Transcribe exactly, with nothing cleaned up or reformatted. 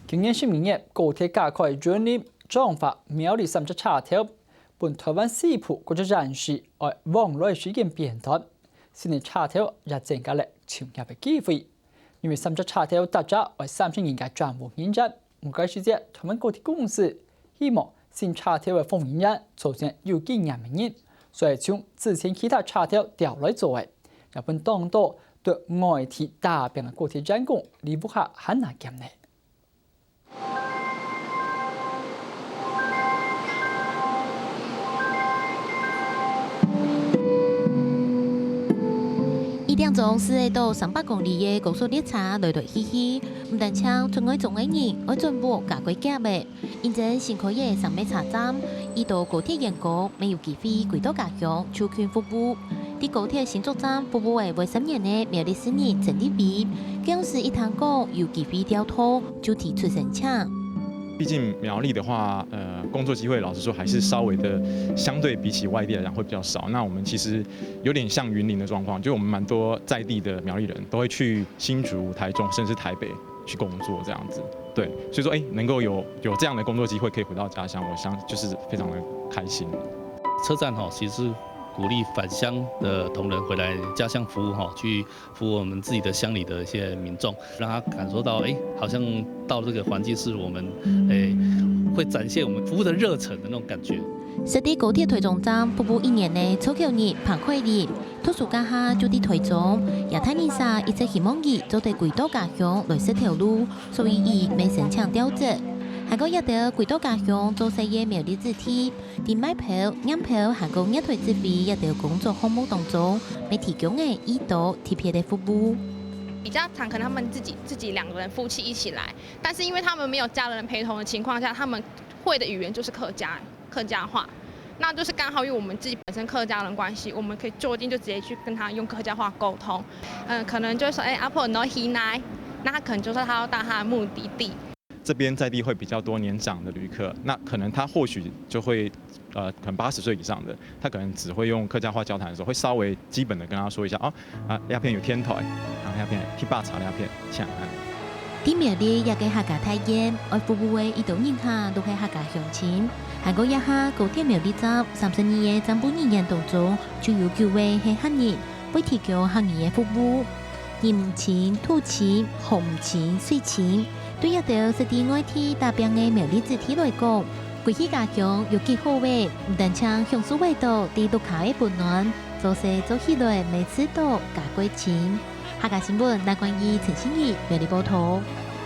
今年十二月，高鐵加開雲林、彰化、苗栗三隻車頭，分臺灣西部各隻縣市愛往來時間變短，新个車頭也增加了就業个機會。因為三隻車頭搭車愛三十人个站務人員，毋過時節，臺灣高鐵公司希望新車頭个服務人員做成有經驗个人，所以從之前其他車頭調來做个，也分當多對外地打拚个高鐵員工留下還拿兼呢。 一點鐘駛得到三百公里个高速列車來來去去，毋單淨出外種个人愛轉屋加過遽个，因此新開个三个車站，已到高鐵員工乜有機會歸到家鄉就近服務。 在高鐵新竹站服務个會三年个苗栗市人陳立偉，舊時一聽講有機會調度，就提出申請。毕竟苗栗的话，呃，工作机会老实说还是稍微的相对比起外地来讲会比较少。那我们其实有点像云林的状况，就我们蛮多在地的苗栗人都会去新竹、台中，甚至台北去工作这样子。对，所以说，哎，能够有有这样的工作机会可以回到家乡，我想就是非常的开心。车站哈，其实是鼓励返乡的同仁回来家乡服务哈，去服务我们自己的乡里的一些民众，让他感受到，哎，好像到这个环境是我们，哎，会展现我们服务的热忱的那种感觉。设在高铁台中站服务一年个周口人彭凱琳，讀書該下就在台中，也大人儕一直希望佢做得歸到家鄉來食頭路，所以佢乜申請調職。還過這兜歸到家鄉做事个苗栗子弟， 在賣票、驗票還過月台指揮這兜工作項目當中，乜提供了已多特別个服務。比較常可能他们自己自己两个人夫妻一起来，但是因为他们没有家人陪同的情况下，他们会的语言就是客家客家话，那就是刚好因为我们自己本身客家人关系，我们可以就近就直接去跟他用客家话沟通。嗯，可能就会说，哎，阿婆你要去哪？那他可能就说他要到他的目的地。这边在地会比较多年长的旅客，那可能他或许就会。呃，可能八十岁以上的，他可能只会用客家话交谈的时候，会稍微基本的跟他说一下，哦，啊，这片有天台，啊，这片去八茶这片，像。在苗栗這个客家大院，愛服务个已多人客都係客家鄉親。還過這下高鐵苗栗站三十二个站務人員當中，就有九个係客人，會提供客語个服务。人毋親、土親、河毋親、水親，對這兜識在外地打拚个苗栗子弟來講， 歸去家鄉有幾好仔，毋單淨享受會到在屋下个溫暖，做事做起來乜自在加過親。客家新聞，賴冠怡、陳信怡，苗栗報導。